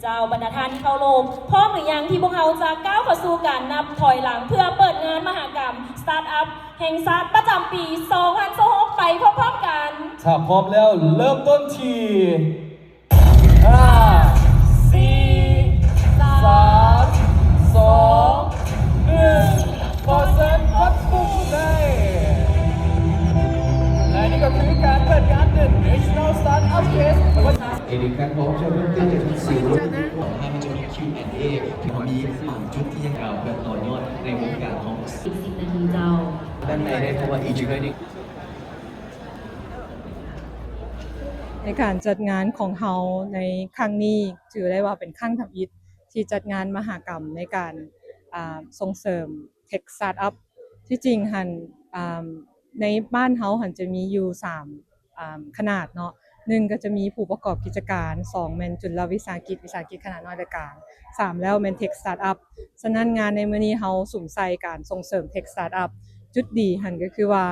ເຈົ້າ ບັນດາທ່ານທີ່ເຄົາລົບ, ພ້ອມຫຼືຍັງທີ່ພວກເຮົາຈະກ້າວເຂົ້າສູ່ການນັບຖອຍຫຼັງ ເພື່ອເປີດງານມະຫະກຳສະຕາດອັບແຫ່ງຊາດປະຈຳປີສອງພັນຊາວຫົກ ໄປພ້ອມໆກັນ? ຖ້າພ້ອມແລ້ວ ເລີ່ມຕົ້ນທີ່ ຫ້າ ສີ່ ສາມ ສອງ ໜຶ່ງ ຂໍເຊີນພັກບຸງໄດ້ ແລະ ນີ້ກໍຄືການເປີດງານ The National Startup Fest ເອລິກ ແບັກຮອມ ຈະເລີ່ມຕົ້ນຈາກທັງສີ່ ຖ້າມັນຈະມີ Q and A ເຮົາມີບາງຈຸດທີ່ຍັງກ່າວເພື່ອຕໍ່ຍອດໃນວົງການຂອງ ອີກສິບນາທີເຈົ້າ ດ້ານໃນໄດ້ ເພາະວ່າອີກຈັກໜ້ອຍໜຶ່ງ ໃນການຈັດງານຂອງເຮົາໃນຄັ້ງນີ້ ຖືໄດ້ວ່າເປັນຄັ້ງທຳອິດທີ່ຈັດງານມະຫະກຳໃນການ ອ່າ ສົ່ງເສີມ Tech Startup ທີ່ຈິງຫັ້ນ ອ່າ ໃນບ້ານເຮົາຫັ້ນຈະມີຢູ່ສາມ ອ່າ ຂະໜາດເນາະ, ໜຶ່ງກໍຈະມີຜູ້ປະກອບກິດຈະການ, ສອງແມ່ນຈຸລະວິສາຫະກິດ, ວິສາຫະກິດຂະໜາດນ້ອຍ ແລະ ກາງ, ສາມແລ້ວແມ່ນ Tech Startup. ສະນັ້ນງານໃນມື້ນີ້ເຮົາສຸມໃສ່ການສົ່ງເສີມ Tech Startup. ຈຸດດີຫັ້ນກໍຄືວ່າ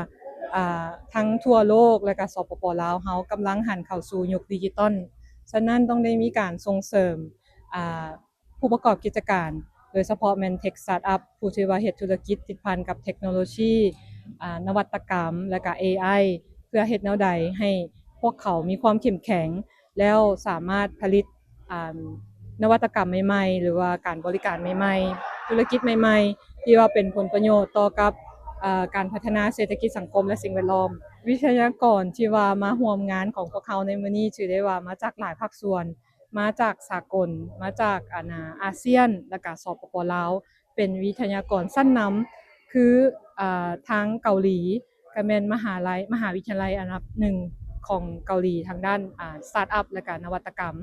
ອ່າ ທັງທົ່ວໂລກ ແລະ ກະ ສປປ ລາວ ເຮົາກຳລັງຫັນເຂົ້າສູ່ຍຸກດິຈິຕອນ, ສະນັ້ນຕ້ອງໄດ້ມີການສົ່ງເສີມ ອ່າ ຜູ້ປະກອບກິດຈະການ ໂດຍສະເພາະແມ່ນ Tech Startup ຜູ້ທີ່ວ່າເຮັດທຸລະກິດຕິດພັນກັບເທັກໂນໂລຊີ ອ່າ ນະວັດຕະກຳ ແລະ ກະ ເອໄອ ເພື່ອເຮັດແນວໃດໃຫ້ພວກເຂົາມີຄວາມເຂັ້ມແຂງ ແລ້ວສາມາດຜະລິດ ອ່າ ນະວັດຕະກຳໃໝ່ໆ ຫຼືວ່າການບໍລິການໃໝ່ໆ, ທຸລະກິດໃໝ່ໆ ທີ່ວ່າເປັນຜົນປະໂຫຍດຕໍ່ກັບ ເອີ ການພັດທະນາເສດຖະກິດສັງຄົມ ແລະ ສິ່ງແວດລ້ອມ. ວິທະຍາກອນທີ່ວ່າມາຮ່ວມງານຂອງພວກເຮົາໃນມື້ນີ້ ຖືໄດ້ວ່າມາຈາກຫຼາຍພາກສ່ວນ, ມາຈາກສາກົນ, ມາຈາກ ອັນ ອາ ອາຊຽນ ແລະ ກະ ສປປ ລາວ, ເປັນວິທະຍາກອນຊັ້ນນຳ ຄື ອາ ທາງເກົາຫຼີ ກະແມ່ນມະຫາໄລ ມະຫາວິທະຍາໄລອັນດັບໜຶ່ງຂອງເກົາຫຼີ ທາງດ້ານ ອາ ສະຕາດອັບ ແລະ ກະນະວັດຕະກຳ.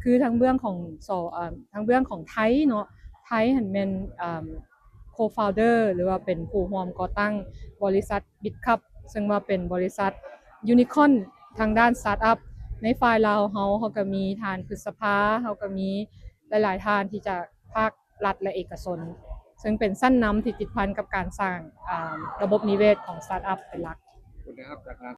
ຄືທາງເບື້ອງຂອງ ສ ອາ ທາງເບື້ອງຂອງໄທເນາະ, ໄທຫັ້ນແມ່ນ ອາ co-founder ຫຼືວ່າເປັນຜູ້ຮ່ວມກໍ່ຕັ້ງບໍລິສັດ Bitcup ເຊິ່ງວ່າເປັນບໍລິສັດ unicorn ທາງດ້ານສະຕາດອັບ. ໃນຝ່າຍລາວເຮົາ, ເຮົາກະມີທ່ານພຶດສະພາ, ເຮົາກະມີຫຼາຍໆທ່ານທີ່ຈາກພາກລັດ ແລະ ເອກະຊົນ, ເຊິ່ງເປັນຊັ້ນນຳທີ່ຕິດພັນກັບການສ້າງ ອາ ລະບົບນິເວດຂອງສະຕາດອັບເປັນຫຼັກ. ຜົນໄດ້ຮັບຈາກງານ